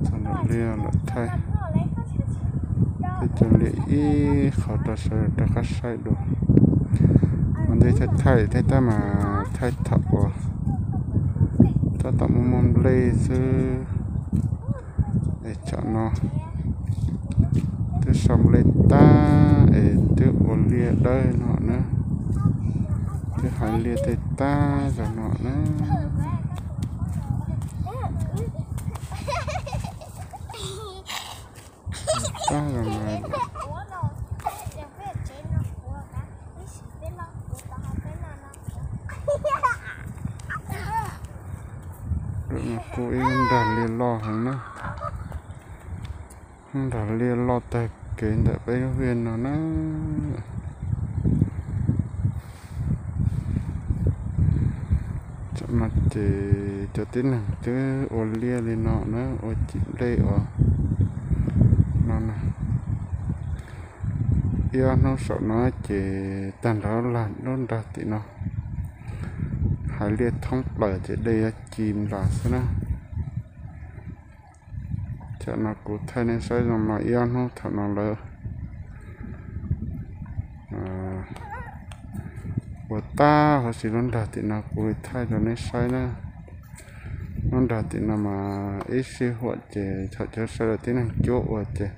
Txog ntawm liaj lawm, thaij tej cov liaj ib qho rau sawv daws rov qab saib dua. Ua ntej thaij thaij tej tab mas thaij thaum uas tab tom muaj muaj nplej xwb. Es tsam no twb sau nplej tag es twb ua liaj dawb no na, twb hais liaj tej tag zog no na. Tag zog no. Lub no kuj ib lub nrag liaj loj heev na, lub nrag liaj loj tag kev ntawm peb lub vij no na. Tam no ces cov tib neeg twb ua liaj li no na, ua cim nplej uas no na. Ib ob hnub saum no ces tag nrho lub nrag tim no hais liaj thoob plaws ces dej yuav ci nplas xwb na. Tam no kuv thaij nej saib zoo no ib ob hnub thaum no lawv ua tag huv si lub nrag tim no kuv li thaij rau nej saib na. Lub nrag tim no mas ib sij huam ces thaum cov sawv daws tib neeg cuab ua ces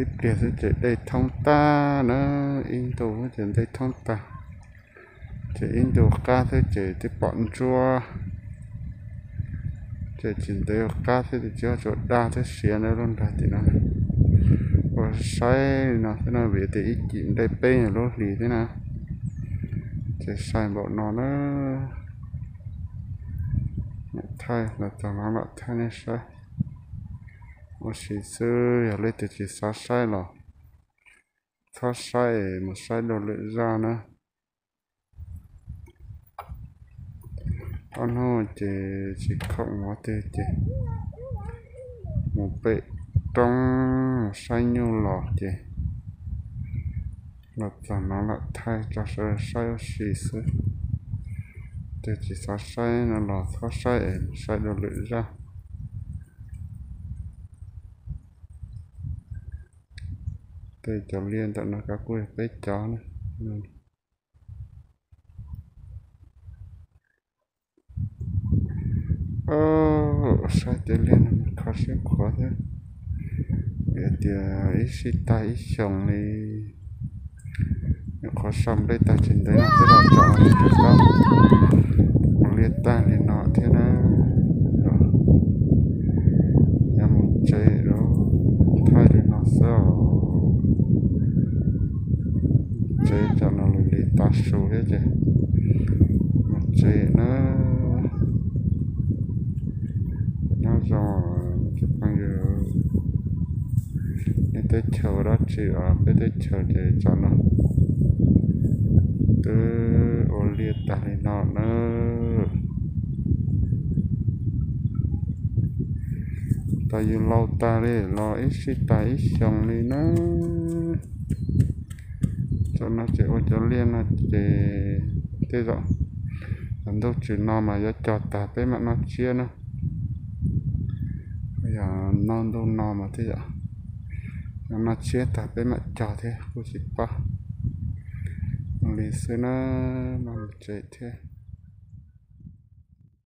ib pliag xwb ces dej thoob tag na, ib ntu xwb ces dej thoob tag. Ces ib ntu qab xwb ces twb pom ntsuab, ces tsis ntev qab xwb ces tsuas daj thiab siav na lub nrag tim no. Ua saib li no xwb no vim tias ib cim nplej peb nyuag lub hlis thiab na, ces sai npaum no na. Thaij los txog no lam thaij nej saib ua si xwb, yog leej twg tsis xav saib los txhob saib, mus saib dua lwm zaj na. Ob hnub ces tsis khoom ua twg ces mus pem roob mus saib nyuj los ces los txog no lam thaij tso sawv daws saib ua si xwb. Ces tsis xav saib no los txhob saib es mus saib dua lwm zaj. Tej cov liaj ntawm no kuj yog peb cov na. Saib tej liaj no kho siab khuav thiab, vim tias ib sij tag ib xyoos li. Nyuam qhuav sau nplej tag tsis ntev no twb los tsom tsis tau, ua liaj tag li no thiab na. Yuav mus tsev lawm, thaij li no xwb os. Tsev tsam no lwm li tav su thiab ces mus tsev na. Nyob zoo cov phooj ywg, nej teb chaws ua dab tsi os, peb teb chaws ces tsam no twb ua liaj tag li no na. Tau yus laus tag li los ib sij tag ib xyoos li na. Tsam no ces ua cov liaj no ces tej zaum ntuj tsis no mas yuav cog tag peb mam noj tsiab na. Yog no ntuj no mas tej zaum noj tsiab tag peb mam cog thiab kuj tsis paub. Ua li xwb na, no mus tsev thiab.